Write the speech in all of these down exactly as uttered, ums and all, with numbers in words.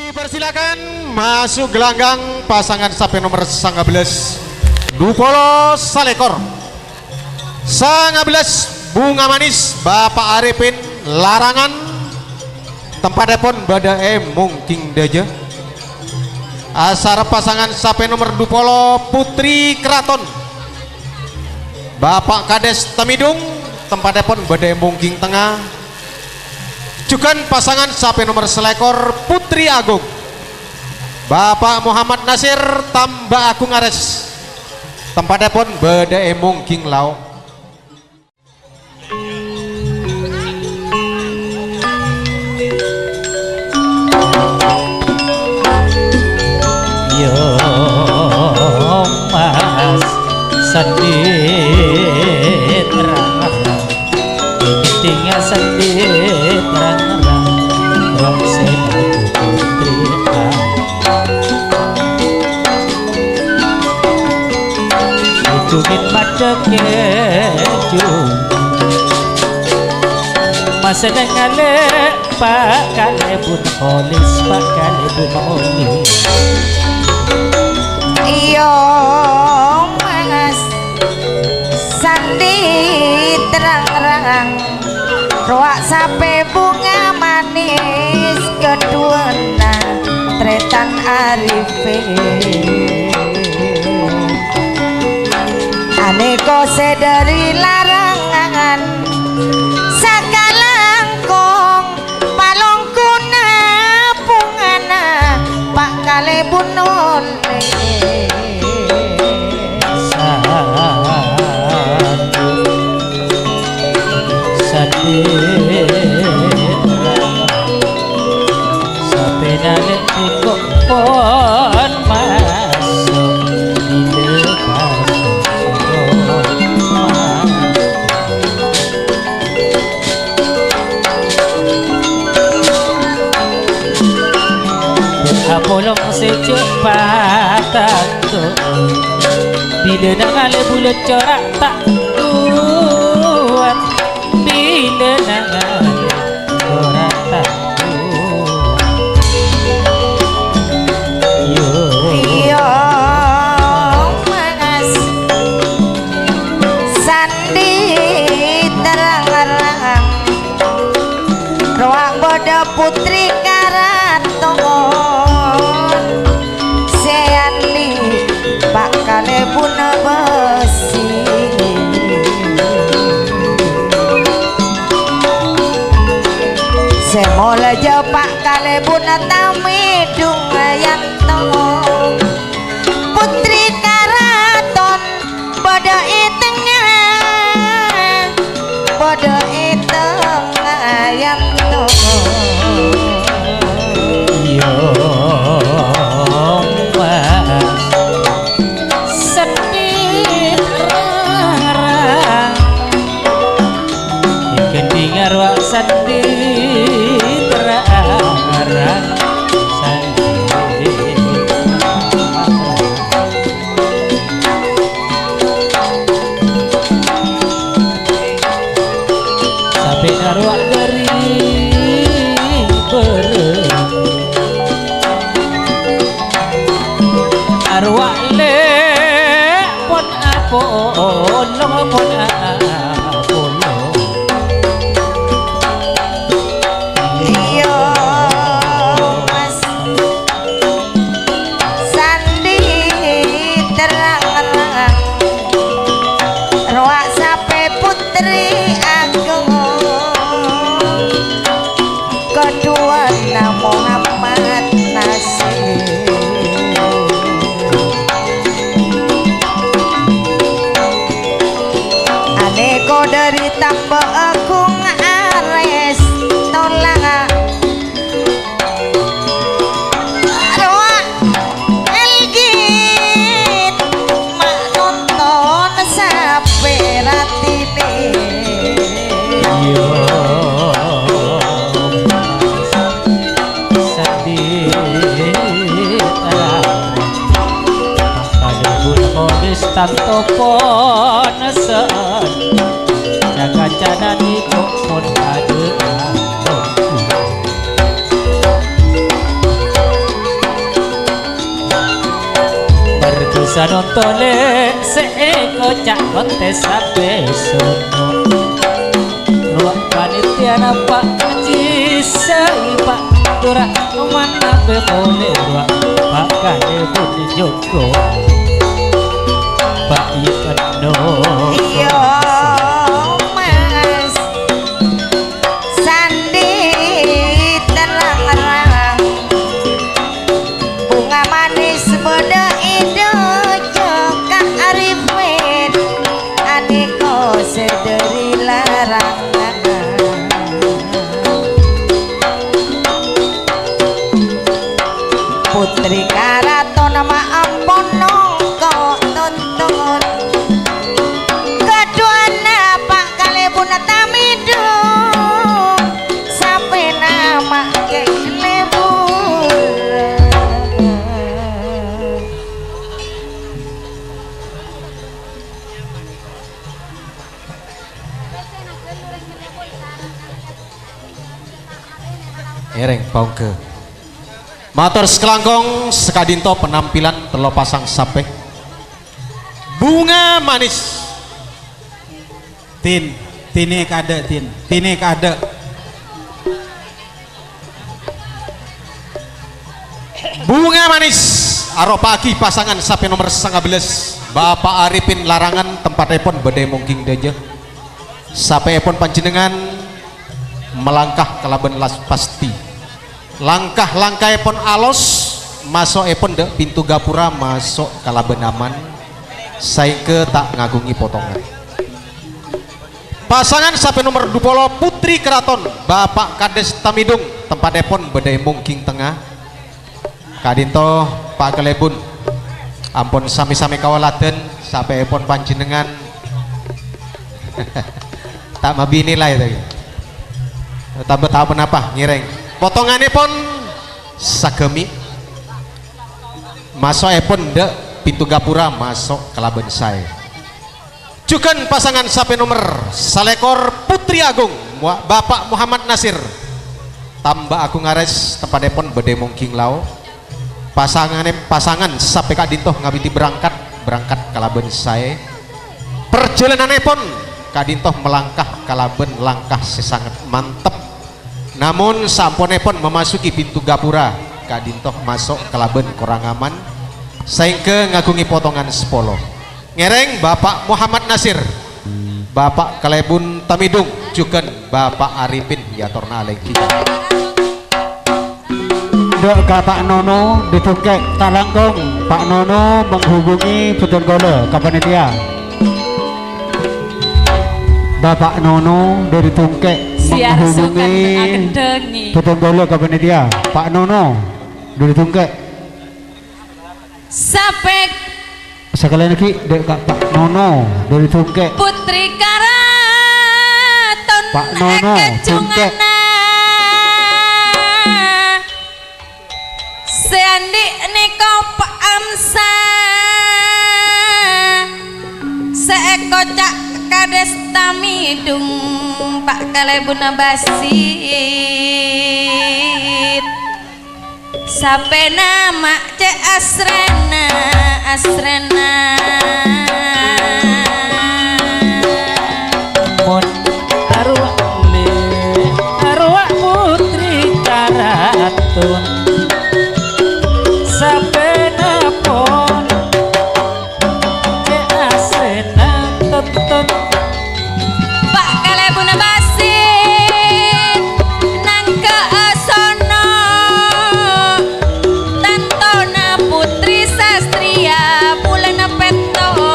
Dipersilakan masuk gelanggang pasangan sapè nomer sanga bellâs, du polo salèkor. Sanga bellâs, Bunga Manis, Bapak Arifin, Larangan. Tempattèpon bâdâ è Mongking Dâjâ. Asarep pasangan sapè nomer du polo, Putri Keraton. Bapak Kades Temidung, tempattèpon bâdâ è Mongking Tengnga. Jhughân pasangan sapè nomer salèkor, Putri Agung. Bapak Muhammad Nasir, Tamba Agung Ares. Tempattèpon bâdâ è Mongking Lao. Yo, Mas, sandhi terang. Tinggal sandhi terang-terang. Rong sing putri. Jungit madhek kèju. Mas nengale Pak Kalèbun Olis, Pak Kalèbun Olis. Iyo, Mas. Sandhi terang-terang. Rowa sapè bunga manis kadhuwâna Tretan Arifin. Anèko sè dhâri larangan sakalangkong palongkona bungana Pak Kalèbun Olis. Sandhi. Sandhi. Sapèna lè' tèko pon maso', bilâ maso' mas. Apolong sè jhâ' patanto, bilâ nangale bulâ cora' ta' kowat, bilâ nangale cora' ta' kowat. Yo. Yo, Mas. Sandhi terang-terang. Rowa bâdâ putri karaton sè andi' Pak Kalèbun bessè. Sè molja Pak Kalèbun Tamidung yanto. Putri karaton bâdâ è tengnga, bâdâ è tengnga yanto. Yo, Mas. Sandhi terang-terang. Gendhing arwah sandhi terang-terang. Sandhi. Sapè arwah dhâri bârâ. Arwah lè' pon apolong, pon apolong. Iyo, Mas. Sandhi terang-terang. Rowa sapè putri agung. Kadhuwâna Muhammad Nasir. Anèko dhâri Tamba Agung Ares tolang. Rowa Elgit ma' nonton sapè ratine. Yo, Mas. Sandhi terang. Kalèbun Olis tanto pon sèn. Ca-kancana nèko pon padâ. Dano tole se ekoca' kontes sape sono. Rowa panitia napa Haji Sai, Pak Lurah, manabe pole rowa Pak Kade Budi Joko. Pak Ikeno. Iya, Mas. Sandi terang-terang. Bunga manis bâdâ è dâjâ Ka' Arifin, anèko sè dâri larangan. Putri Karaton ma' ampon nongko' tonton. Kadhuwâna Pa' Kalèbun tamèdung. Sapèna ma' cè' lebur. Ngèrèng paongghâ. Mator sakalangkong, saka'dinto penampilan tello pasang sapè. Bunga manis. Din, tènè kaadâ', Din. Tènè kaadâ'. Bunga manis aropa'aghi pasangan sapè nomer sangabellâs, Bapak Arifin Larangan, tempattèpon bâdâ è Mongging Dâjâ. Sapèèpon panjhennengngan malangka kalabân las-, pastè. Langka-langkaèpon alos, maso'èpon dâ' pintu ghâpura maso' kalabân aman, saèngghâ ta' ngaghungè potongan. Pasangan sapè nomer dupolo, Putri Keraton, Bapak Kades Tamidung, tempattèpon bâdâ è Mongging Tengnga. Ka'dinto, Pa' Kalèbun, ampon samè-samè kaoladhân, sapèèpon panjhennengngan. Ta' mabinè la, yâ, ta' iyâ? Tamba ta' ponapa, ngèrèng. Potonganèpon sagâmè'. Maso'èpon dâ' pintu ghâpura maso' kalabân saè. Jhughân pasangan sapè nomer salèkor, Putri Agung, Mu-, Bapak Muhammad Nasir. Tamba Agung Ares, tempattèpon bâdâ è Mongging Lao. Pasanganè-, pasangan sapè ka'dinto ngabidhi berangkat, berangkat kalabân saè. Parjhâlânannèpon ka'dinto malangka kalabân langka sè sanget mantep. Namong saamponèpon mamasuki pintu ghâpura, ka'dinto maso' kalabân korang aman, saèngghâ ngaghungè potongan sapolo. Ngèrèng Bapak Muhammad Nasir, Bapak Kalèbun Tamidung, jhughân Bapak Arifin, yâ torna alèngghi. Dâ' ka Pa' Nono, dâri Tongkè', ta' langkong, Pa' Nono menghubungi bhâdhân kaulâ ka panitia. Bapak Nono dâri Tongkè' menghubungi bhâdhân kaulâ ka panitia. Pa' Nono dâri Tongkè'. Sapè. Sakalèyan aghi' dâ' ka Pa' Nono dâri Tongkè'. Putri Karaton. Pa' Nono, Tongkè'. Sè andi' nèko Pa' Amsa, sè èkoca' Kades Tamidung, Pa' Kalèbun Basit. Sapèna ma' cè' asrèna, asrèna. Mon arowa lè, arowa Putri Karaton. Sapèna pon cè' asrèna tonton. Pa' Kalèbun Basit nangghâ'â sono, tantona Putri Sastriya bulâna pètto.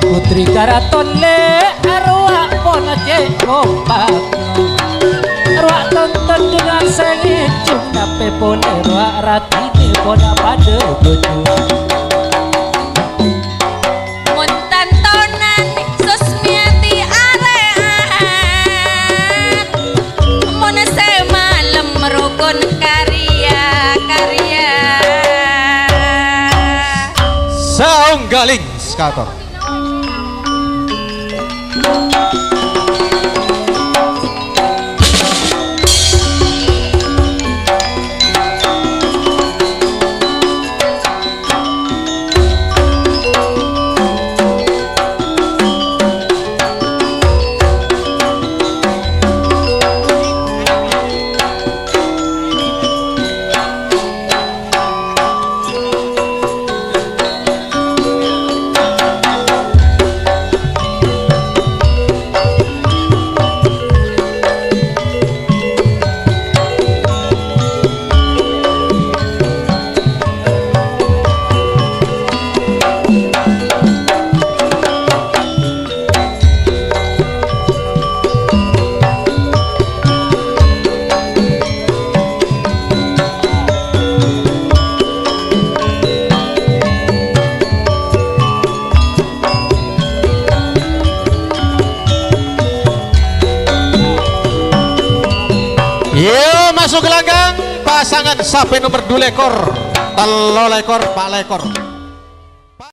Putri Karaton lè, arowa pon cè' kompak. Rowa tonton dengan sè ngèjung, napè polè rowa ratine pola padâ bâjâ. Mon tantonan Susmiyati arè'an, mon sè malem rokon karya-karya. Saunggaling sekator. Masok ka langghâng, pasangan sapè nomer dulekor, tellolekor, pa'lekor.